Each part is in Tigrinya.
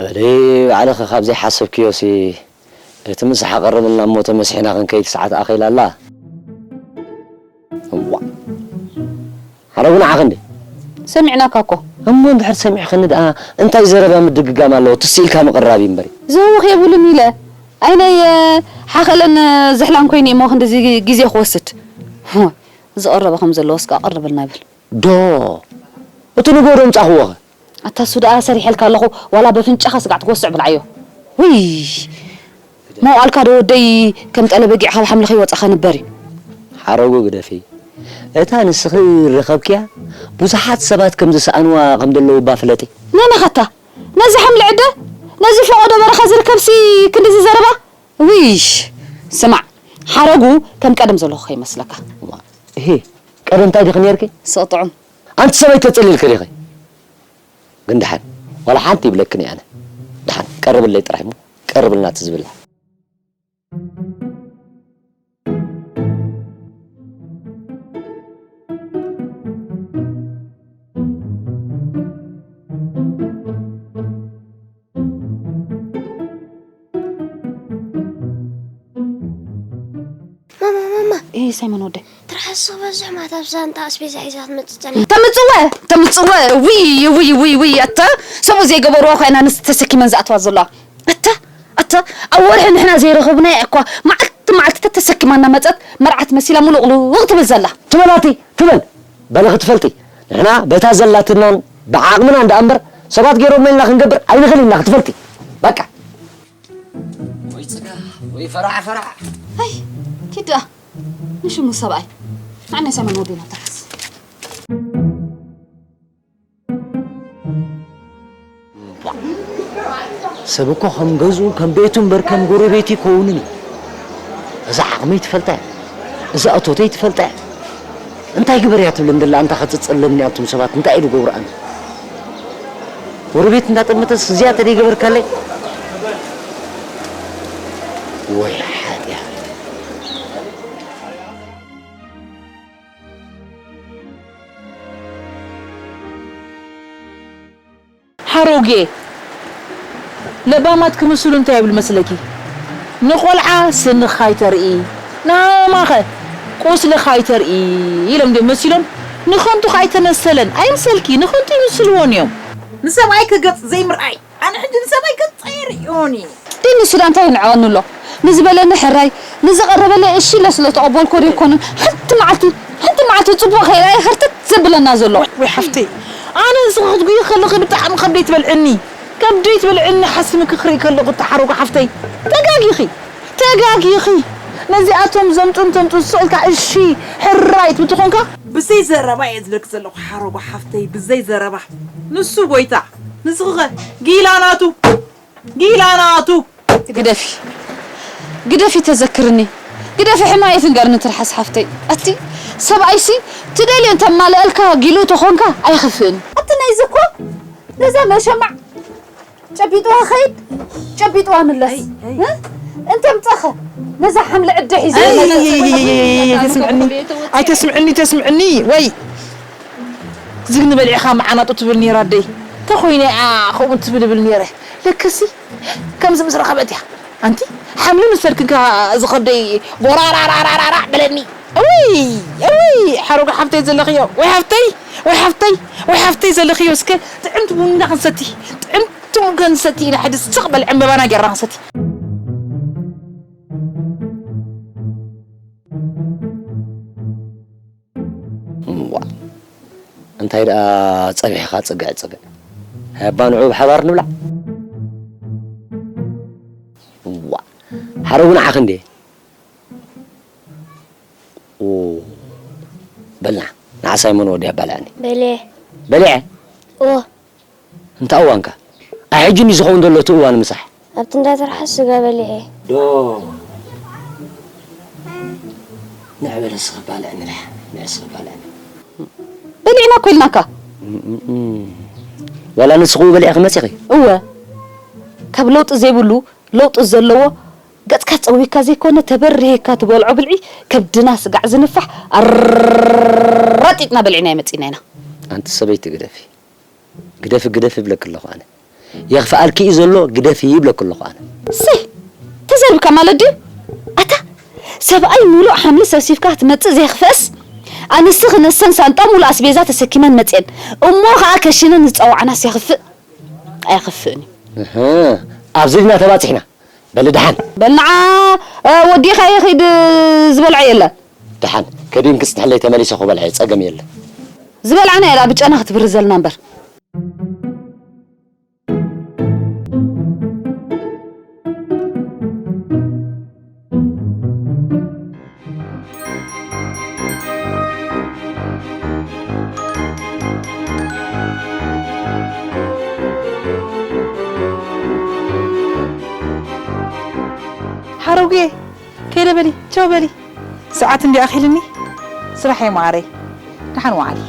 እዲ ባዕልኺ ካብ ዘይሓሰብክዮሲ እቲ ምሳሕ ኣቐርብልና እሞ ተመስሒና ክንከይድ ሰዓት ኣኺላ ኣላ። እዋ። ሓረጉ ንዓኺ እንዴ? ሰሚዕናካ እኮ። እሞ እንድሕር ሰሚዕኽኒ ደኣ እንታይ ዘረባ ምድግጋም ኣለዎ? ትስ ኢልካ ምቕራብ እዩ እምበሪ። ዝህውኽ የብሉን ኢለ። ኣይነይ ሓኸለን ዝሕላን ኮይኑ እሞ ክንድዚ ግዜ ክወስድ። ዝቐረበ ከም ዘለዎ እስከ ኣቐርበልና ይብል። ዶ እቲ ንግሆ ዶ ምጻእኽዎ ኸ? ኣታ እሱ ደኣ ሰሪሐልካ ኣለኹ፣ ዋላ በፍንጫኻ ስጋዕ ትወስዕ ብልዓዮ። ውይ! መዋእልካ ዶ ወደይ ከም ጠለ በጊዕ ካብ ሓምሊ ከይወጻኻ ንበር እዩ። ሓረጉ ግደፊ። እታ ንስኺ ረኸብክያ፣ ብዙሓት ሰባት ከም ዝሰኣንዋ ከም ዘለዉ እባ ፍለጢ። ነናኻታ፣ ነዚ ሓምሊ ዕደ፣ ነዚ ፈቖዶ በረኻ ዝርከብሲ ክንድዚ ዘረባ? ውይ! ስማዕ፣ ሓረጉ ከም ቀደም ዘለኹ ከይመስለካ። እሂ፣ ቀደም እንታይ ዲኺ ኔርኪ? ስቕ ጥዑም። ኣንቲ ሰበይቲ ተጸሊልኪ ዲኺ? ግን ደሓን፣ ዋላ ሓንቲ ይብለክን እየ ኣነ። ደሓን፣ ቀርብለይ ጥራሕ እሞ፣ ቀርብልና እቲ ዝብላዕ። ማማ፣ ማማ። ኤ፣ ሳይሞን ወደይ። ትርሓስ ክበዝሕ ማታ ኣብ ዛንታ ኣስቤዛ ሒዛ ክትመጽእ ጸኒሓ። ተምጽወ፣ ተምጽወ። ውይ፣ ውይ፣ ውይ፣ ውይ፣ ኣታ ሰብኡ ዘይገበርዎ ኮይና ንስ ተሰኪመን ዝኣትዋ ዘለዋ። ኣታ፣ ኣታ ኣብ ወርሒ ንሕና ዘይረኸብናያ እኳ መዓልቲ መዓልቲ ተተሰኪማ እናመጸት መርዓት መሲላ ሙሉቕሉቕ ትብል ዘላ። ትበላቲ፣ ትበል። በሊ ክትፈልጢ፣ ንሕና በታ ዘላትናን ብዓቕምናን ደኣ እምበር ሰባት ገይሮም ኢልና ክንገብር ኣይንኽእል ኢና ክትፈልጢ። በቃ። ወይ ጽጋ፣ ወይ ፈራዕ፣ ፈራዕ። ኣይ፣ ኪድ ደኣ። ንሽሙ ሰብኣይ። ንዓና ሰመን ወዲና ትርሓስ። ሰብ እኮ ከም ገዝኡ፣ ከም ቤቱ እምበር ከም ጎረቤቱ ይከውንን እዩ። እዛ ዓቕመይ ትፈልጣ እያ። እዛ እቶተይ ትፈልጣ እያ። እንታይ ግበር እያ ትብለኒ ደላ? ኣንታ ከጽጸለኒ ኣቱም ሰባት እንታይ ኢሉ ገብሩ ኣነ? ጎረቤት እንዳጠመተስ እዚኣ ተደይ ገበርካለይ? ወይ ሓጢኣት። ሓሮጌ፣ ለባማት ክምስሉ እንታይ ይብሉ መስለኪ? ንቆልዓ ስንኻ ኣይተርኢ፣ ንሃማኸ ቁስልኻ ኣይተርኢ ኢሎም ድዮም መሲሎም? ንኸንቱ ከኣ ኣይተመሰለን፣ ኣይምሰልኪ፣ ንኸንቱ ይምስልዎን እዮም። ንሰብኣይከ ገጽ ዘይምርኣይ፣ ኣነ ሕጂ ንሰብኣይ ገጽ ኣይርእዮን እየ። ደይ ንሱ ዳ እንታይ ይንዕቐኒ ኣሎ? ንዝበለኒ ሕራይ፣ ንዝቐረበለይ እሺ ኢለ ስለ ተቐበልኩ ዶ ኣይኮነን ሓንቲ መዓልቲ፣ ሓንቲ መዓልቲ ጽቡቕ ከይርኣየ ህርትት ዘብለና ዘሎ? ወይ፣ ወይ ሓፍተይ፣ ኣነ ንስኺ ክትጉዪ ከለኺ ብጣዕሚ ከብደይ ትበልዕኒ። ከብደይ ትበልዕኒ ሓሲምኪ ክርኢ ከለኹ እታ ሓሮጋ ሓፍተይ። ተጋጊኺ፣ ተጋጊኺ። ነዚኣቶም ዘምጡን ተምጡን ስቕ ኢልካ እሺ ሕራይ ትብል ተኾንካ? ብዘይ ዘረባ እየ ዝብለኪ ዘለኹ ሓሮጋ ሓፍተይ፣ ብዘይ ዘረባ። ንሱ ጎይታ፣ ንስኺ ኸ ጊላ ናቱ። ጊላ ናቱ። ግደፊ፣ ግደፊ ተዘክርኒ። ግደፊ ሕማየት ንገርኒ ትርሓስ ሓፍተይ። ኣቲ ሰብኣይሲ ትደልዮ እንተማልኣልካ ጊሉ ተኾንካ ኣይኸፍእን። ኣቲ ናይዚ እኮ ነዛ መሸማዕ ጨቢጥዋ ኸይድ፣ ጨቢጥዋ ምለስ። ኣይ፣ ኣይ። እ? እንተ ምጸኸ ነዛ ሓምሊ ዕደ ሒዘ ኣይ፣ ይመጽእ። ኣይ፣ ኣይ፣ ኣይ፣ ኣይ፣ ኣይተስምዕኒ፣ ኣይተስምዕኒ፣ ተስምዕኒ። ወይ ዝግኒ በሊዕኻ መዓናጡ ትብል ነይራ ኣደይ። እንተኾይነ እያ ከምኡ ትብል እብል ነይረ። ለከሲ ከምዚ ምስ ረኸበት እያ። ኣንቲ ሓምሊ ምስ በልክንካ እዚ ከብደይ ቦራራራራራ በለኒ። እውይ፣ እውይ፣ ሓሮጋ ሓፍተይ ዘለኽዮ። ወይ ሓፍተይ፣ ወይ ሓፍተይ፣ ወይ ሓፍተይ ዘለኽዮ። እስከ ጥዕምቲ ቡንና ክንሰቲ፣ ጥዕምቲ ቡን ክንሰቲ ኢና። ሕጂ ስቕ በል ዕምበባና ጌርና ክንሰቲ። እዋ፣ እንታይ ደኣ ጸቢሕኻ ጽግዕ ጽግዕ። ሃባ ንዑ ብሓባር ንብላዕ። እዋ፣ ሓረጉ ንዓኺ እንዴ? ኦ፣ በልና፣ ንዓ ሳይሞን ወዲ ኣባልዐኒ። በልዐ። በልዐ? እወ። እንታ እዋንካ? ኣይ፣ ሕጂ እንዲ ዝኸውን ዘሎ እቲ እዋን ምሳሕ። ኣብቲ እንዳ ትርሓስ ስጋ በሊዐ። ዶ። ንዕ በለ እስኺ ባልዕ ንልሕ፣ ንዕ እስኺ ባልዕ ንልሕ። በሊዕና እኮ ኢልናካ። እም፣ እም፣ እም። ዋላ ንስኺ በሊዕኺ መጺኺ? እወ። ካብ ለውጢ ዘይብሉ፣ ለውጢ ዘለዎ፣ ገጽካ ጸዊካ ዘይኮነ፣ ተበሪህካ ትበልዖ ብልዒ፣ ከብድና ስጋዕ ዝንፋሕ፣ ኣራጢጥና በሊዕና መጺና ኢና። ኣንቲ ሰበይቲ ግደፊ። ግደፊ፣ ግደፊ እብለኪ ኣለኹ ኣነ። የኽፍኣልኪ እዩ ዘሎ፣ ግደፊ ይብለኪ ኣለኹ ኣነ። እሰይ፣ ተዘርብካ ማለት ድዩ? ኣታ ሰብኣይ ሙሉእ ሓምሊ ሰብሲብካ ክትመጽእ ዘይኽፍእስ፣ ኣንስቲ ክነሰን ሳንጣ ሙሉእ ኣስቤዛ ተሰኪመን መጽየን፣ እሞ ኸኣ ከሽነን ዝጸዋዕናስ የኽፍእ? ኣየኽፍእን እዩ። እህ፣ ኣብዚ ድና ተባጺሕና። በሊ ደሓን። በል ንዓ፣ እ፣ ወዲኻ ይኺድ ዝበልዖ የለ። ደሓን፣ ከዲን ክጽንሐለይ ተመሊሰ ክበልዐ ጸገም የለ። ዝበልዓና የላ ብጨና ክትብር ዘልና እምበር። ሓረጉየ፣ ከይደ በሊ፣ ቻው በሊ። ሰዓት እንዲ ኣኺልኒ፣ ስራሕ እየ መዓረይ። ደሓን ዋዓሊ።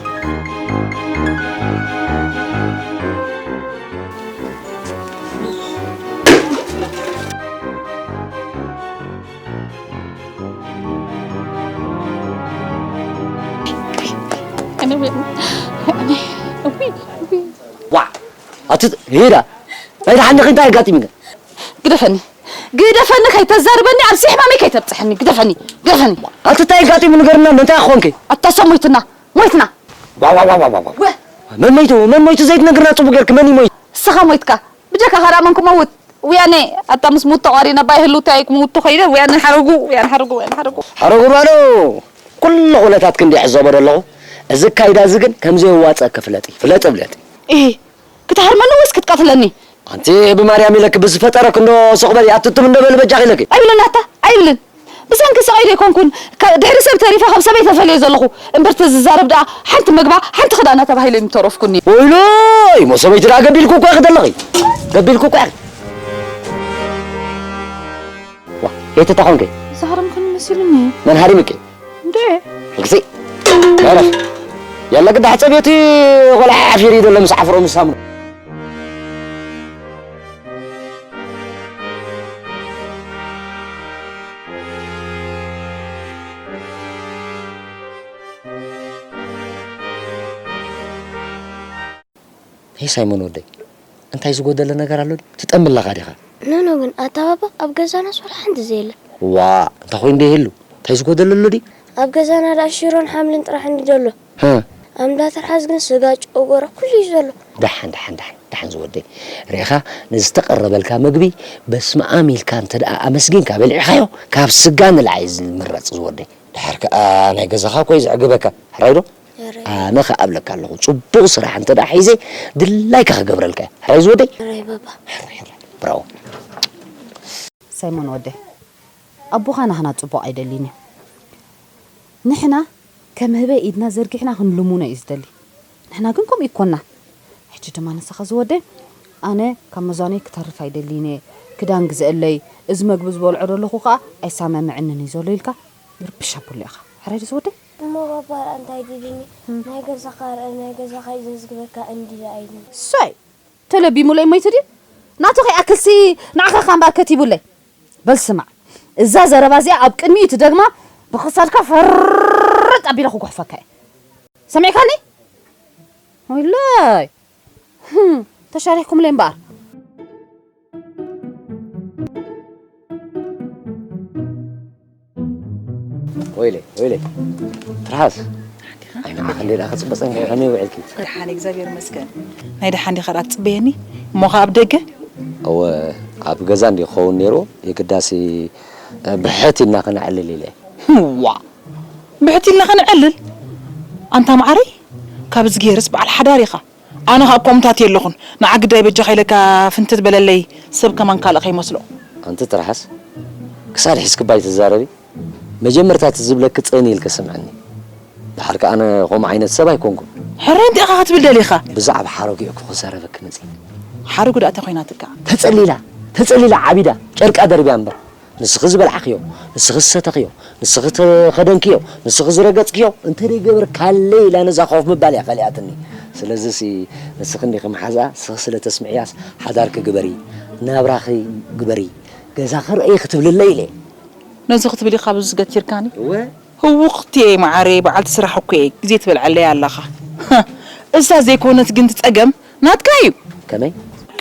ዋ፣ ኣቲ ሄዳ፣ ናይ ደሓንኺ እንታይ ኣጋጢሙኪ? ግደፈኒ፣ ግደፈኒ፣ ከይተዛርበኒ፣ ኣብ ሲሕማመይ ከይተብጽሐኒ፣ ግደፈኒ፣ ግደፈኒ። ኣቲ እንታይ ኣጋጢሙ ንገርና፣ እንታይ ኮንኪ? ኣታ ሰብ ሞይትና፣ ሞይትና። ዋ፣ ዋ፣ ዋ፣ ዋ፣ ዋ። ወ- መን ሞይቱ? መን ሞይቱ ዘይትነግርና ጽቡቅ ጌርኪ፣ መን እዩ ሞይቱ? ንስኻ ሞይትካ፣ ብጀካ ካልእ መን ክመውት? ወያነ፣ ኣታ ምስ ሙት ተቋሪነ፣ ባይ ህልውቲ ኣይክመውቱ ከይደ፣ ወያነ ሓረጉ፣ ወያነ ሓረጉ፣ ወያነ ሓረጉ። ሓረጉ ባዶ፣ ኩሉ ኩነታት ክንዲ ይዕዘቦ ዘለኹ፣ እዚ ኣካይዳ እዚ ግን ከም ዘየዋጽኣኪ ፍለጢ፣ ፍለጢ፣ ፍለጢ። ኢሂ፣ ክትሃርመኒ ወይስ ክትቀትለኒ? ኣንቲ ብማርያም ኢለኪ ብዝፈጠረኪ እንዶ ስቕ በሊ፣ ኣትትም እንዶ በሊ በጃኺ ኢለኪ። ኣይብልን ኣታ፣ ኣይብልን። ብሰንኪ ስቕ ኢለ ኣይኮንኩን፣ ከ-፣ ድሕሪ ሰብ ተሪፈ ካብ ሰበይ ተፈልየ ዘለኹ። እምበር ተዝዛረብ ደኣ ሓንቲ መግባ፣ ሓንቲ ክዳና ተባሂለ ኣይምተረፍኩኒ። ወይለይ፣ እሞ ሰበይቲ ደኣ ገቢልኩ እኮ ኢኺ ዘለኺ። ገቢልኩ እኮ ኢኺ። ዋ፣ የት ተኾንኪ? ዝሃረምክኒ መሲሉኒ። መን ሃሪምኪ? እንዴ? ግዜ። መረፍ። ያላ ግዳ ሕጸብ የቲ ቆልዓ ዓፊሪ ዘሎ ምስ ዓፍሮ ምስ ሳምኑ። ሄይ ሳይሞን ወደይ፣ እንታይ ዝጎደለ ነገር ኣሎ ድዩ? ትጠሚ ኣለኻ ዲኻ? ኖኖ ግን ኣታ ባባ ኣብ ገዛናስ ዋላ ሓንቲ ዘየለ። ዋ፣ እንታይ ኮይኑ ደይህሉ? እንታይ ዝጎደለ ኣሎ ድዩ? ኣብ ገዛና ደኣ ሽሮን ሓምልን ጥራሕ እንዲ ዘሎ። ሃ። ኣብ እንዳ ትርሓስ ግን ስጋ፣ ጨጎራ፣ ኩሉ እዩ ዘሎ። ደሓን፣ ደሓን፣ ደሓን፣ ደሓን ዝወደይ። ርኢኻ፣ ንዝተቐረበልካ ምግቢ በስመ ኣም ኢልካ እንተ ደኣ ኣመስጊንካ በሊዕኻዮ፣ ካብ ስጋ ንላዕሊ ዝምረጽ ዝወደይ። ድሓር ከኣ ናይ ገዛኻ እኮ እዩ ዘዕግበካ። ሕራይ ዶ? ሕራይ። ኣነ ከኣ እብለካ ኣለኹ፣ ጽቡቕ ስራሕ እንተ ደኣ ሒዘ፣ ድላይካ ክገብረልካ እየ። ሕራይ ዝወደይ? ሕራይ ባባ። ሕራይ፣ ሕራይ። ብራቮ። ሳይሞን ወደይ፣ ኣቦኻ ናህና ጽቡቕ ኣይደልይን እዩ። ንሕና ከም ህበይ ኢድና ዘርጊሕና ክንልምኖ እዩ ዝደሊ። ንሕና ግን ከምኡ ይኮና። ሕጂ ድማ ንስኻ ዝወደይ፣ ኣነ ካብ መዛኖይ ክተርፍ ኣይደልይን እየ። ክዳን ግዝአለይ፣ እዚ መግቢ ዝበልዖ ዘለኹ ከኣ ኣይሰማምዕንን እዩ ዘሎ ኢልካ ምርብሽ ኣብሉ ኢኻ። ሕራይ ድዩ ዝወደይ? እሞ ባባ ርኣ እንታይ ድልኒ? ናይ ገዛኻ ርኣ፣ ናይ ገዛኻ እዩ ዘዝግበካ እንዲ ርኣይኒ። እሰይ! ተለቢሙለይ ሞይቱ ድዩ? ናቱ ከይኣክልሲ ንዓኻ ካምባ ከቲቡለይ። በል ስማዕ፣ እዛ ዘረባ እዚኣ ኣብ ቅድሚኡ ትደግማ፣ ብኽሳድካ ፈርጥ ኣቢለ ክጉሕፈካ እየ። ሰሚዕካኒ? ወይለይ! ህም፣ ተሻሪሕኩምለይ እምበኣር። ወይለይ፣ ወይለይ። ትርሃስ። ኣይንዓኽ እንደ ደኣ ክጽበጸን ከመይ ውዒልኪ? ደሓን፣ እግዚኣብሔር ይመስገን። ናይ ደሓን ዲኻ ደኣ ትጽበየኒ? እሞ ኸኣ ኣብ ደገ? እወ፣ ኣብ ገዛ እንዲ ክኸውን ነይሩ፣ የግዳሲ፣ እ፣ ብሕት ኢልና ከነዕልል ኢለ። ዋ! ብሕት ኢልና ከነዕልል? ኣንታ መዓረይ፣ ካብ እዚ ገይርስ በዓል ሓዳር ኢኻ። ኣነ ኸኣ እኮ ምታት የለኹን። ንዓ ግዳይ በጃኻ ኢለካ ፍንትት በለለይ፣ ሰብ ከማን ካልእ ከይመስሎ። ኣንቲ ትርሓስ፣ ክሳድ ሒዝኪ እባ ኣይትዛረቢ። መጀመርታ እቲ ዝብለኪ ጽን ኢልኪ ስምዕኒ። ደሓር ከኣ ኣነ ከምኡ ዓይነት ሰብ ኣይኮንኩን። ሕራይ እንታይ ኢኻ ክትብል ደሊኻ? ብዛዕባ ሓረጉ እኮ ክዛረበኪ መጺአ። ሓረጉ ደኣ እንታይ ኮይናትካ? ተጸሊላ፣ ተጸሊላ ዓቢዳ፣ ጨርቃ ደርብያ እምበር። ንስኺ ዝበልዓኽዮ፣ ንስኺ ዝሰተኽዮ፣ ንስኺ ዝተኸደንክዮ፣ ንስኺ ዝረገጽክዮ እንተ ዘይገበርካለይ ኢላ ነዛ ኮፍ ምባል እያ ከሊኣትኒ። ስለዚሲ ንስኺ እንዲኺ መሓዛኣ፣ ንስኺ ስለ ተስምዕያስ ሓዳርኪ ግበሪ፣ ናብራኺ ግበሪ፣ ገዛኺ ርኣዪ ክትብልለይ ኢለ። ነዚ ክትብል ኢኻ ኣብዚ ገቲርካኒ? እወ። ህውኽቲ እየ መዓረይ፣ በዓልቲ ስራሕ እኮ እየ፣ ግዜ ትበልዓለይ ኣለኻ። እዛ ዘይኮነት ግን እቲ ጸገም ናትካ እዩ። ከመይ?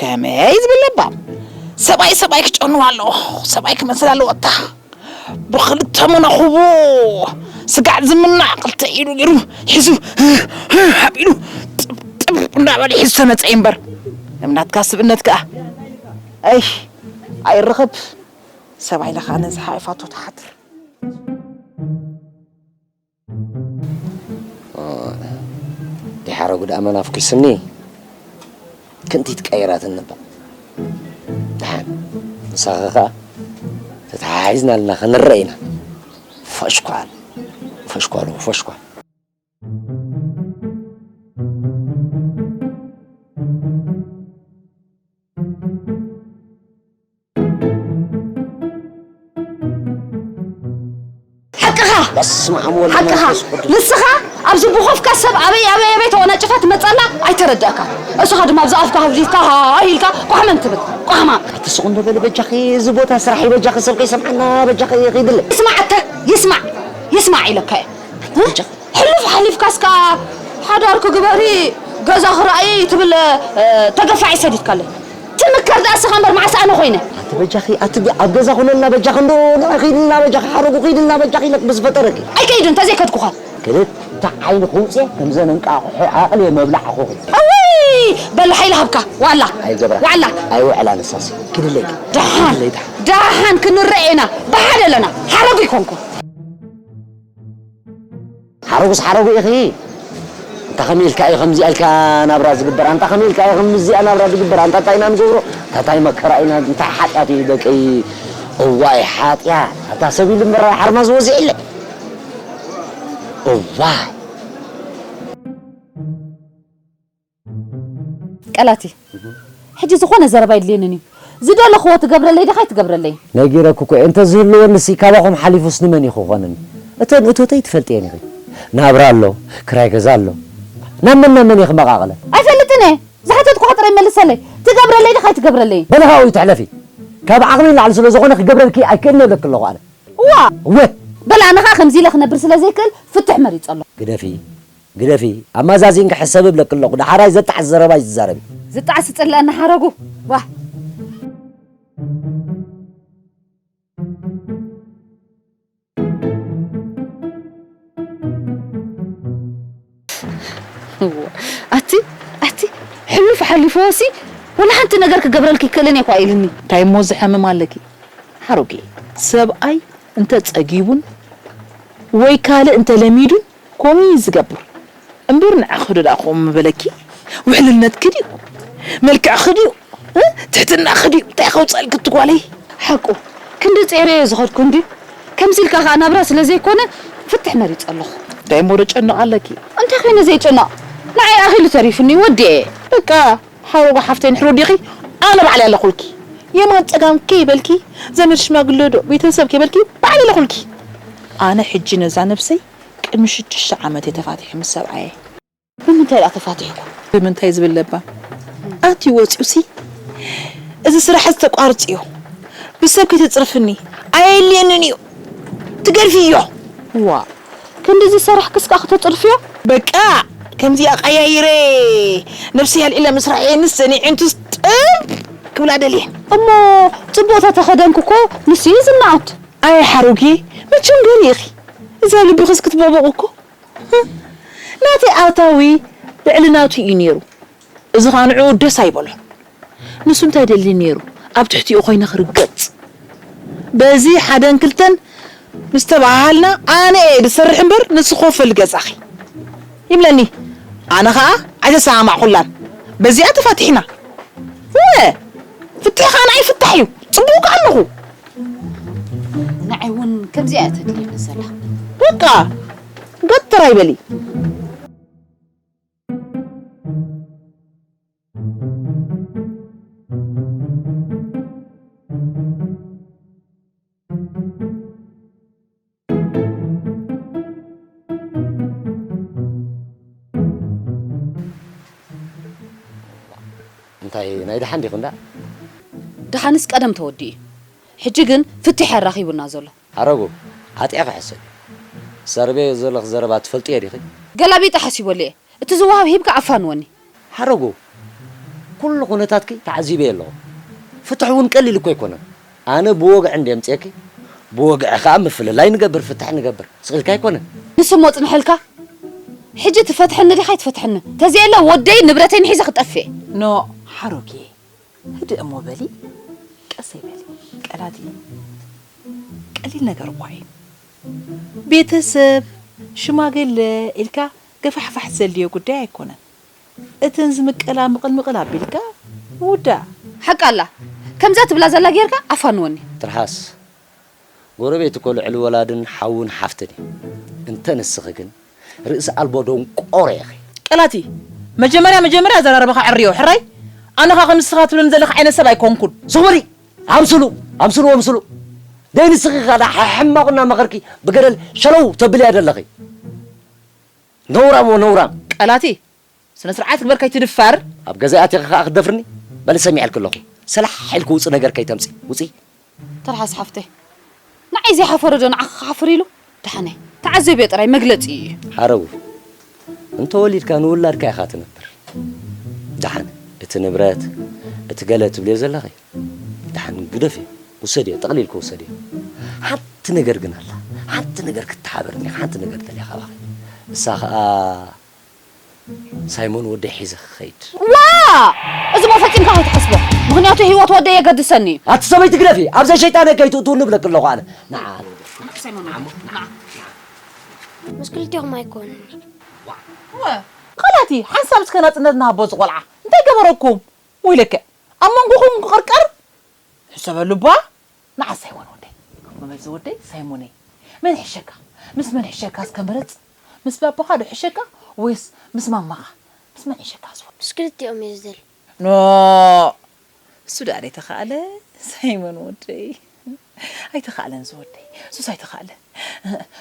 ከመይ ዝብል ለባም ሰብኣይ ሰብኣይ ክጨኑ ኣለዎ። ሰብኣይ ክመስል ኣለዎ። እታ ብኽልተ መነኹቡ ስጋዕ ዝምና ክልተ ኢዱ ገይሩ ሒዙ ሃቢሉ ጥብጥብ እንዳበለ ሒዙ ተመፀ እምበር፣ እምናትካ ስብእነት ከኣ ኣይ ኣይረኸብ። ሰብኣይ ለኻ ነዚ ሓይፋቶ ትሓድር። ዲሓረጉ ደኣ መናፍኩስኒ ክንቲት ቀይራትኒ እባ። ደሓን ምሳኺ ኸኣ ተተሓሒዝና ኣለና ክንረአ ኢና። ፈሽኳል ፈሽኳል ፈሽኳል። ሓቅኻ በስመ ኣብ ወወልድ ሓቅኻ ወመንፈስ ቅዱስ። ንስኻ ኣብዚ ብኾፍካ ሰብ ኣበይ ኣበይ ኣበይ ተወናጭፋ ትመፅእ ኣላ ኣይተረድኣካን። እስኻ ድማ ኣብዚ ኣፍካ ከፊትካ ሃይ ኢልካ ቋሕመን ትብል ቋሕማ። ኣቲ ስቕ እንዶ በሊ በጃኺ፣ እዚ ቦታ ስራሕ እዩ በጃኺ፣ ሰብ ከይሰምዓና በጃኺ ኺድለ። ይስማዕ ኣታ ይስማዕ ይስማዕ ኢለካ እየ። ሕሉፍ ሓሊፍካስ ከኣ ሓዳር ክግበሪ ገዛ ክረኣይ ትብል ተገፋዒ ሰዲድካለይ። ትምከር ደኣ እስኻ እምበር መዓስ ኣነ ኮይነ። ኣቲ በጃኺ ኣቲ ኣብ ገዛ ኩነልና በጃኺ እንዶ ንዑ ኺድልና በጃኺ ሓረጉ ኺድልና በጃኺ ኢለክ ብዝፈጠረኪ። ኣይከይድን እንተዘይከድኩኻ። ክልተ ዓይኒ ክውፅእ ከምዘን እንቃቑሖ ዓቕሊ እየ መብላዕኹኺ። እውይ በል ሓይሊ ሃብካ ዋላ ኣይገብራ ዋላ ኣይውዕላ ንሳሲ ኪድለይ ደሓን ኪድለይ ደሓን ደሓን ክንረአ ኢና ብሓደ ኣለና ሓረጉ ይኮንኩ። ሓረጉስ ሓረጉ ኢኺ። እንታ ከመይ ኢልካ እዩ ከምዚኣ ኢልካ ናብራ ዝግበር? ኣንታ ከመይ ኢልካ እዩ ከምዚኣ ናብራ ዝግበር? ኣንታ እንታይ ኢና ንገብሮ? ኣንታ እንታይ መከራ ኢና? እንታይ ሓጢኣት እዩ ደቀይ? እዋይ ሓጢኣት! ኣታ ሰብ ኢሉ እምበር ሓርማዝ ወፂኡለይ። እዋይ! ቀላቲ ሕጂ ዝኾነ ዘረባ የድልየንን እዩ። ዝደለኽዎ ትገብረለይ ዲኻ ኣይትገብረለይን? ነጊረኪ እኮ እየ እንተዝህልወኒ ሲ ካባኹም ሓሊፉስ ንመን እዩ ክኾነኒ? እተን እቶተይ ትፈልጥየን ኢኺ። ናብራ ኣሎ፣ ክራይ ገዛ ኣሎ። ናብ መን ናብ መን እየ ክመቓቕለ? ኣይፈልጥን እየ። ዝሓተትኩኻ ጥራይ መልሰለይ። ትገብረለይ ዲኻ ኣይትገብረለይን? በሊ ካብኡ ኣይትሕለፊ። ካብ ዓቕሚ ንላዕሊ ስለዝኾነ ክገብረልኪ ኣይክእልን እብለኪ ኣለኹ ኣነ። እዋ! እወ! በል ኣነ ኸኣ ከምዚ ኢለ ክነብር ስለዘይክእል ፍትሕ መሪጸ ኣለኹ። ግደፊ። ግደፊ፣ ኣማዛዚንኪ ሕሰቢ እብለኪ ኣለኹ፣ ደሓር ኣይዘጣዕስ ዘረባ ኣይትዛረቢ። ዝጣዕስ ዝጸልኣኒ ሓረጉ፣ ዋእ። ኣቲ ኣቲ ሕሉፍ ሓሊፍዎሲ ወላ ሓንቲ ነገር ክገብረልኪ ኣይክእልን እየ እኳ ኢሉኒ። እንታይ እሞ ዝሐምም ኣለኪ ሓረጉ፣ ሰብኣይ እንተ ጸጊቡን ወይ ካልእ እንተ ለሚዱን ከምኡ እዩ ዝገብር እምበር ንዓኺ ዶ ደኣ ከምኡ ምበለኪ? ውሕልነትኪ ድዩ? መልክዕኺ ድዩ? እ? ትሕትናኺ ድዩ? እንታይ ከውፅኣልኪ እቲ ጓለይ? ሓቁ ክንዲ ጼረ እየ ዝኸድኩ እንድዩ። ከምዚ ኢልካ ኸዓ ናብራ ስለ ዘይኮነ ፍትሕ መሪጸ ኣለኹ። እንታይ እሞ ዶ ጨንቕ ኣለኪ? እንታይ ኮይነ ዘይጭነቕ? ንዓይ ኣኺሉ ተሪፉኒ ወዲኤ። በቃ ሓረጉ ሓፍተይ እንድሕር ወዲእኺ ኣነ ባዕለይ ኣለኹልኪ። የማን ጸጋም ከይበልኪ ዘመድ ሽማግለ ዶ ቤተሰብ ከይበልኪ ባዕለይ ኣለኹልኪ። ኣነ ሕጂ ነዛ ነብሰይ ቅድሚ ሽዱሽተ ዓመት እየ ተፋቲሐ ምስ ሰብኣየይ። ብምንታይ ደኣ ተፋቲሕኩም? ብምንታይ ዝብል ለባም ኣትዩ ወጺኡሲ እዚ ስራሕስ ተቋርጽዮ ብሰብ ከይተጽርፍኒ ኣየድልየንን እዩ ትገድፍዮ። ዋእ ክንድዚ ዝሰራሕክስ ከኣ ክተጽርፍዮ? በቃ ከምዚ ኣቐያይረ ነብሰይ ኣልዒለ ምስራሕ እየ ንሰን የዒንቱስ ጥብ ክብላ ደልየ። እሞ ጽቡቕ ተተኸደንኪ እኮ ንሱ እዩ ዝነኣድ። ኣየ ሓሩጌ መቸም ገለ ኢኺ እዛ ልብኽስ ክትቦቦቕ እኮ። ናተይ ኣታዊ ልዕሊ ናቱ እዩ ነይሩ። እዚ ኸኣ ንዕኡ ደስ ኣይበሎን። ንሱ እንታይ ደሊ ነይሩ ኣብ ትሕቲኡ ኮይነ ክርገጽ። በዚ ሓደን ክልተን ምስ ተበሃሃልና ኣነ እየ ዝሰርሕ እምበር ንሱ ክኸፍል ገዛኺ ይብለኒ። ኣነ ኸኣ ኣይተሰማማዕኩላን። በዚኣ ተፋቲሕና። እወ ፍትሒ ኸኣ ንዓይ ፍታሕ እዩ። ጽቡቕ ከኣ ኣለኹ። ንዓይ እውን ከምዚኣ እያ ተድልየኒ ዘላ። በቃ ገትር ኣይበሊ። እንታይ ናይ ደሓን ዲኹ እንዳ? ደሓንስ ቀደም ተወዲኡ እዩ። ሕጂ ግን ፍትሕ ኣራኺቡና ዘሎ። ሓረጉ፣ ኣጢዕኺ ሕሰቢ። ትዛረብዮ ዘለኺ ዘረባ ትፈልጥዮ ዲኺ? ገላቢጠ ሓሲበሉ እየ። እቲ ዝወሃብ ሂብካ ኣፋንወኒ። ሓረጉ፣ ኩሉ ኩነታትኪ ተዓዚበ ኣለኹ። ፍትሕ እውን ቀሊል እኮ ኣይኮነን። ኣነ ብወግዒ እንደ ምፅኤኪ፣ ብወግዒ ከዓ ምፍልላይ ንገብር፣ ፍትሕ ንገብር። ስቕ ኢልካ ኣይኮነን። ንሱ እሞ ጽንሐልካ? ሕጂ ትፈትሐኒ ዲኻ ኣይትፈትሐኒ? ተዘየለ ወደይ ንብረተይ ንሒዘ ክጠፍእ። ኖ፣ ሓሮጌ፣ ህድእ እሞ በሊ፣ ቀሰይ በሊ። ቀላቲ፣ ቀሊል ነገር እኳ እዩ። ቤተሰብ፣ ሽማግለ ኢልካ ገፋሕፋሕ ዘድልዮ ጉዳይ ኣይኮነን። እተን ዝምቀላ ምቕልምቕል ኣቢልካ ውዳእ። ሓቃ ኣላ። ከምዛ ትብላ ዘላ ጌርካ ኣፋንወኒ። ትርሓስ፣ ጎረቤት እኮ ልዕሊ ወላድን ሓውን ሓፍትን እዩ። እንተ ንስኺ ግን ርእሲ ኣልቦ ደንቆሮ ኢኺ። ቀላቲ፣ መጀመርያ መጀመርያ ኣዘራርባኻ ዕርዮ፣ ሕራይ? ኣነ ኸኣ ከም ንስኻ ትብለኒ ዘለኻ ዓይነት ሰብ ኣይኮንኩን። ስቕ በሊ! ኣምስሉ! ኣምስሉ! ኣምስሉ! ደይ ንስኺ ኸኣ ሕማቕ እናመኸርኪ ብገደል ሸለው ተብልያ ዘለኺ። ነውራም ወነውራም። ቀላቲ፣ ስነ ስርዓት ግበር ከይትድፈር። ኣብ ገዛይ ኣቲኺ ኸኣ ክትደፍርኒ? በሊ ሰሚዐልኪ ኣለኹ። ሰላሕ ኢልኪ ውጺ ነገር ከይተምጺ። ውጺ። ትርሓስ ሓፍተይ፣ ንዓይ ዘይሓፈረ ዶ ንዓኺ ክሓፍር ኢሉ? ደሓነይ፣ ተዓዘብዮ ጥራይ መግለጺ እዩ። ሓረጉ፣ እንተወሊድካ ንውላድካ ኢኻ ትነብር። ደሓን፣ እቲ ንብረት፣ እቲ ገለ ትብልዮ ዘለኺ፣ ደሓን ግደፍዮ፣ ውሰድዮ፣ ጠቕሊልኪ ውሰድዮ። ሓንቲ ነገር ግን ኣላ፣ ሓንቲ ነገር ክትሓበርኒ፣ ሓንቲ ነገር ደልያ ካባኺ። እሳ ኸኣ ሳይሞን ወደይ ሒዘ ክኸይድ። ዋ! እዚ እሞ ፈጺምካ ከይትሓስቦ። ምኽንያቱ ህይወት ወደይ የገድሰኒ እዩ። ኣቲ ሰበይቲ ግደፊ፣ ኣብ ዘይ ሸይጣነይ ከይትእትውኒ እብለኪ ኣለኹ ኣነ። ንዓ። ሳይሞን ወደይ፣ ንዓ። ምስ ክልቲኦም ኣይኮንን። ወ፣ ኸላቲ፣ ሓንሳብ እስከ ናጽነት ንሃቦ እዚ ቖልዓ። እንታይ ገበረኩም? ወይለከ፣ ኣብ መንጎኹም ክቕርቀር? ሕሰበሉ እባ። ንዓ ሳይሞን ወደይ። መመዚ ወደይ ሳይሞነይ። መን ይሕሸካ? ምስ መን ይሕሸካ እስከ ምረጽ። ምስ ባባኻ ዶ ይሕሸካ ወይስ ምስ ማማኻ? ምስ መን ይሕሸካ ዝወ-? ምስ ክልቲኦም እየ ዝደሊ። ኖ። እሱ ደኣ ኣይተኻእለ ሳይሞን ወደይ። ኣይተኻእለን ዝወደይ። እሱስ ኣይተኻእለ።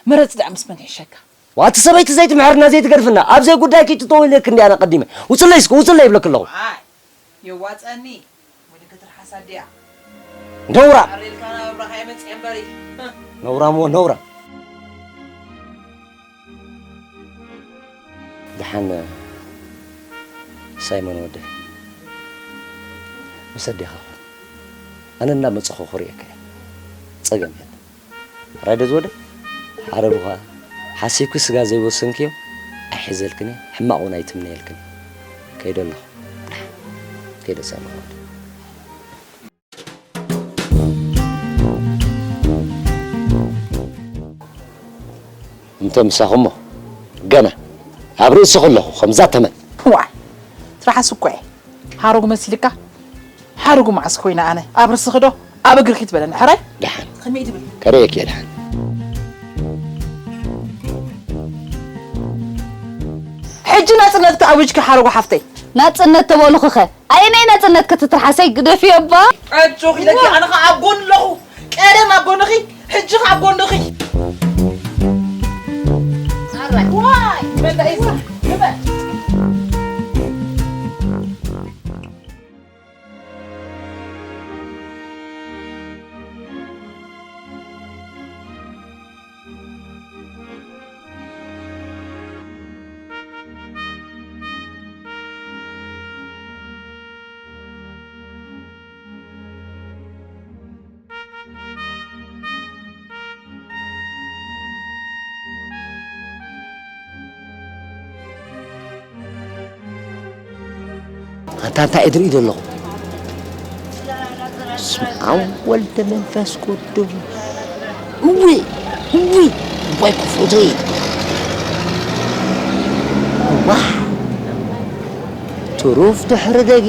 ምረጽ ደኣ ምስ መን ይሕሸካ? ዋቲ ሰበይቲ ዘይትምሕርና ዘይትገድፍና። ኣብ ዘይ ጉዳይ ከይትተወይለክ እንዲ ኣነ ቀዲመ። ውጽለይ እስከ፣ ውጽለይ ይብለክ ኣለኹ። ኣይ፣ የዋጸኒ። ወዲ ክትርሓሳ ድያ? ነውራ። ኣሬልካ ናብ ኣብራኻ የመጽእ እምበሪ። ነውራም ወ ነውራ። ደሓን ሳይሞን ወደይ፣ ምስ ኣዴኻ ኹን። ኣነ እናመጸኹ ክርእየካ እየ። ጸገም የለን። ራይደ ዝወደ ሓረጉኻ ሓሲብኪ ስጋ ዘይወሰንክዮ ኣይሕዘልክን እየ፣ ሕማቕ እውን ኣይትምነየልክን እየ። ከይደ ኣለኹ። ደሓን ከይደ ሳይሞን ወደይ። እንተ ምሳኹሞ ገና ኣብ ርእስኺ ኣለኹ፣ ከምዛ ተመን። ዋይ፣ ትርሓስ እኮ እየ። ሓረጉ መሲልካ? ሓረጉ መዓስ ኮይነ ኣነ? ኣብ ርእስኺ ዶ ኣብ እግርኺ ትበለኒ፣ ሕራይ? ደሓን። ከመይ ትብል? ከርእየኪ እየ ደሓን። ሕጂ ናጽነትኪ ኣዊጅኪ ሓረጉ ሓፍተይ። ናጽነት ተበሉኺኸ? ኣየናይ ናጽነት ክትትርሓሰይ ግደፍዮ እባ። ኣጆኺ ኢለኪ፣ ኣነ ኸኣ ኣብ ጎኒ ኣለኹ። ቀደም ኣብ ጎንኺ፣ ሕጂ ኸኣ ኣብ ጎንኺ። ኣራይ። ዋይ፣ መን ደኣ እዩ? ንበል። ኣንታ እንታይ እየ ዝርኢ ዘለኹ? በስመ ኣብ ወልድ መንፈስ ቅዱስ። እዊ፣ እዊ፣ እዋይ ክፉተይ። ዋህ! ትሩፍ ድሕሪ ደጊ።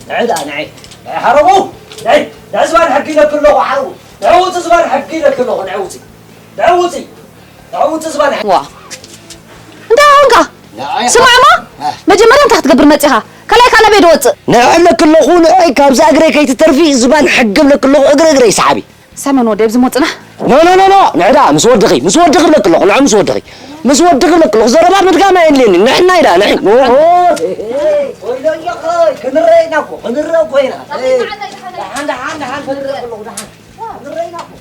ንዒ ደኣ፣ ንዒ። ንዒ፣ ሓረጉ! ንዒ! ንዒ ዝባን ሕጊ ኢለኪ ኣለኹ፣ ሓረጉ! ንዒ ውፂ ዝባን ሕጊ ኢለኪ ኣለኹ፣ ንዒ ውፂ! ንዒ ውፂ! ንዒ ውፂ ዝባን ሕጊ! ዋ! እንታይ ኾንካ? ንዒ! ስማዕማ! እ። መጀመርያ እንታይ ክትገብር መፂኻ? ካልኣይ ካዓ ናበይ ዶ ወፅእ? ንዒ ኢለኪ ኣለኹ፣ ንዒ! ካብዛ እግረይ ከይትተርፊ ዝባን ሕጊ እብለኪ ኣለኹ፣ እግሪ እግረይ ሰሓቢ! ሳይሞን ወደይ፣ ኣብዚ ሞጽና። ኖ፣ ኖ፣ ኖ፣ ኖ፣ ንዕዳ ምስ ወድኺ፣ ምስ ወድኺ እብለኪ ኣለኹ፣ ንዑ ምስ ወድኺ። ምስ ወድኺ እብለኪ ኣለኹ፣ ዘረባ ምድጋም ኣየድልየኒ። ንሕና ኢዳ፣ ንሕ-፣ ኖ፣ ኖ። ወይሎ እዮኸ፣ ክንረአና እኮ፣ ክንረአ እኮ ኢና። ደሓን፣ ደሓን፣ ደሓን፣ ክንረአ ኣለኹ፣ ደሓን። ክንረአና እኮ።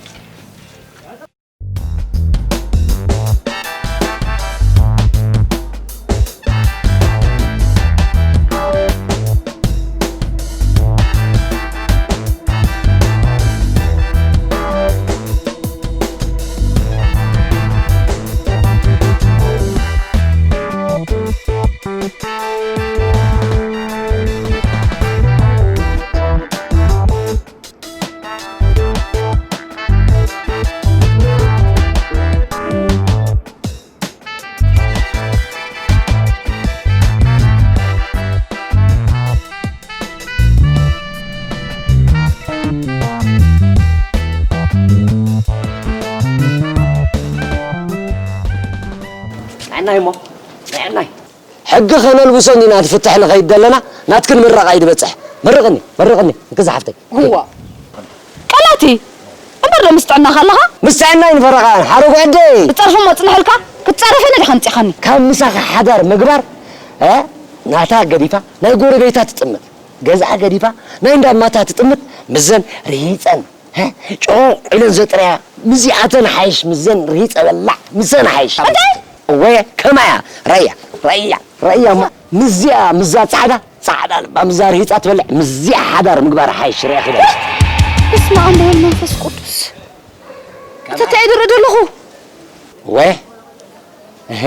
ናይ እሞ፣ ናይ ናይ። ሕጊ ከነልብሶ እንዲና እቲ ፍትሕ ንኸይድ ዘለና፣ ናትክን ምረቓ እዩ ዝበጽሕ። መርቕኒ፣ መርቕኒ፣ እንክዚ ሓፍተይ። እዋ። ቀላቲ፣ እምበር ዶ ምስ ጥዕናኻ ኣለኻ? ምስ ጥዕናይ ንፈረቓ፣ ሓረጉ ዕደይ። ክትጸርፍ እሞ ጽንሕልካ፣ ክትጸርፈኒ ዲኻ ኣምጺኻኒ? ካብ ምሳኻ ሓዳር ምግባር፣ እ? ናታ ገዲፋ፣ ናይ ጎረቤታ ትጥምት። ገዝኣ ገዲፋ፣ ናይ እንዳማታ ትጥምት፣ ምስዘን ርሂጸን፣ እ? ጭቑቕ ኢለን ዘጥረያ፣ ምስዚኣተን ሓይሽ፣ ምስዘን ርሂጸ በላዕ፣ ምስዘን ሓይሽ። እንታይ? እወ፣ ከማያ፣ ረያ፣ ረያ፣ ረያ እሞ፣ ምስዚኣ፣ ምስዛ ጻዕዳ፣ ጻዕዳ ልባ፣ ምስዛ ርሂጻ ትበልዕ፣ ምስዚኣ ሓዳር ምግባር ሓይሽ፣ ርያ ኺዳ። በስመ ኣብ ወወልድ መንፈስ ቅዱስ። ኣታ እንታይ እየ ዝርኢ ዘለኹ? እወ፣ እህ።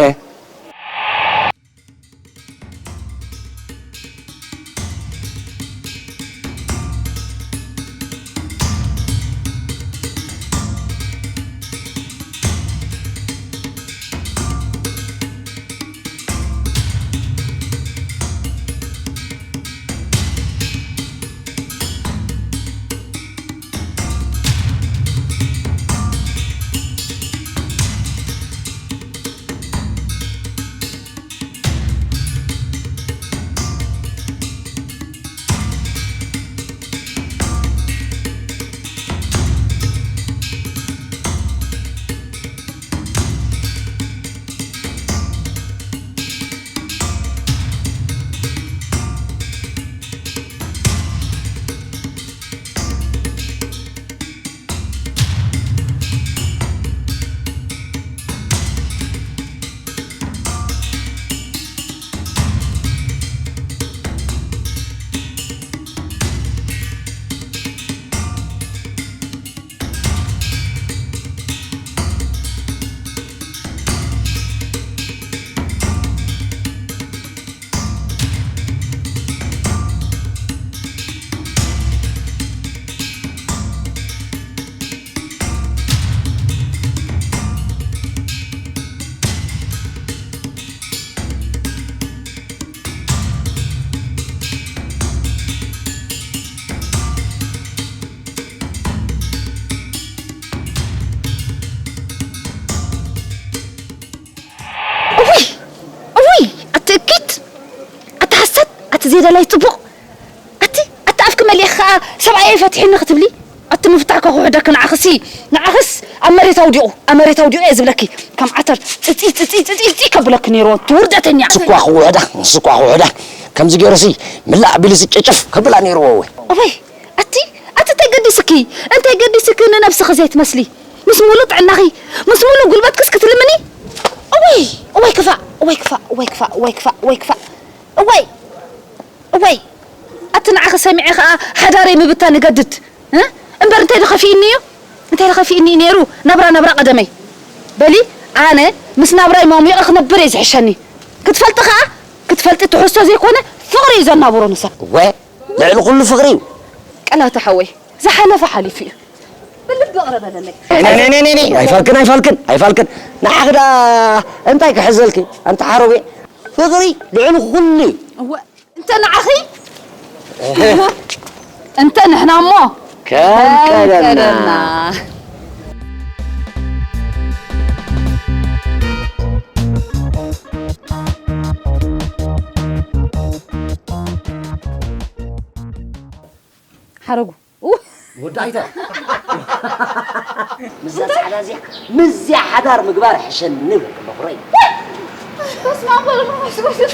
እውይ! እውይ! ኣቲ እኪት! ኣቲ ሓሰት! ኣቲ ዘይደላይ ጽቡቕ! ኣቲ፣ ኣቲ ኣፍኪ መሊእኺ ኸኣ ሰብኣየይ ፈትሒኒ ክትብሊ? ኣቲ ምፍታሕኪ ክውሕደኪ ንዓኽሲ፣ ንዓኽስ ኣብ መሬት ኣውዲቑ፣ ኣብ መሬት ኣውዲቑ እየ ዝብለኪ። ከም ዓተር ጽጺ፣ ጽጺ፣ ጽጺ፣ ጽጺ ከብለኪ ነይርዎ፣ እቲ ውርደተኛ። ንስኳ ክውሕዳ፣ ንስኳ ክውሕዳ። ከምዚ ገይሩሲ ምላእ ኣቢሉሲ ጨጨፍ ከብላ ነይርዎ እወ። እወይ፣ ኣቲ፣ ኣቲ እንታይ ገዲስኪ? እንታይ ገዲስኪ ንነብስኺ ዘይትመስሊ? ምስ ሙሉእ ጥዕናኺ፣ ምስ ሙሉእ ጉልበትክስ ክትልምኒ? እወይ፣ እወይ ክፋእ፣ እወይ ክፋእ፣ እወይ ክፋእ፣ እወይ ክፋእ፣ እወይ ክፋእ። እወይ፣ እወይ፣ ኣቲ ንዓኺ ሰሚዐ ኸኣ ሓዳረይ ምብታን እገድድ፣ እ? እምበር እንታይ ዶ ከፊእኒ እዩ? እንታይ ዶ ከፊእኒ እዩ ነይሩ? ናብራ፣ ናብራ ቀደመይ። በሊ፣ ኣነ ምስ ናብራይ ሞሚቐ ክነብር እየ ዝሕሸኒ። ክትፈልጢ ኸኣ፣ ክትፈልጢ ትሕዝቶ ዘይኮነ ፍቕሪ እዩ ዘናብሮ ንሳ። እወ፣ ልዕሊ ኩሉ ፍቕሪ እዩ። ቀላቲ ሓወይ፣ ዝሓለፈ ሓሊፉ እዩ። ብልቢ ይቕረ በለለይ። ነ፣ ነ፣ ነ፣ ነ፣ ነ፣ ኣይፋልክን፣ ኣይፋልክን፣ ኣይፋልክን። ንዓኺ ደኣ እንታይ ክሕዘልኪ? ኣንቲ ሓረጉ፣ ፍቕሪ ልዕሊ ኩሉ እዩ። እወ፣ እንተ ንዓኺ፣ እህ። እንተ ንሕና እሞ ከም ከም ቀደምና። ቀደምና። ሓረጉ። ው! ወዳይታ። ምስዛ ጻዕዳ እዚኣ፣ ምስዚኣ ሓዳር ምግባር ሕሸኒ ይብለኪ ኣለኹ፣ ረይ። በስመ ኣብ ወወልድ ወመንፈስ ቅዱስ።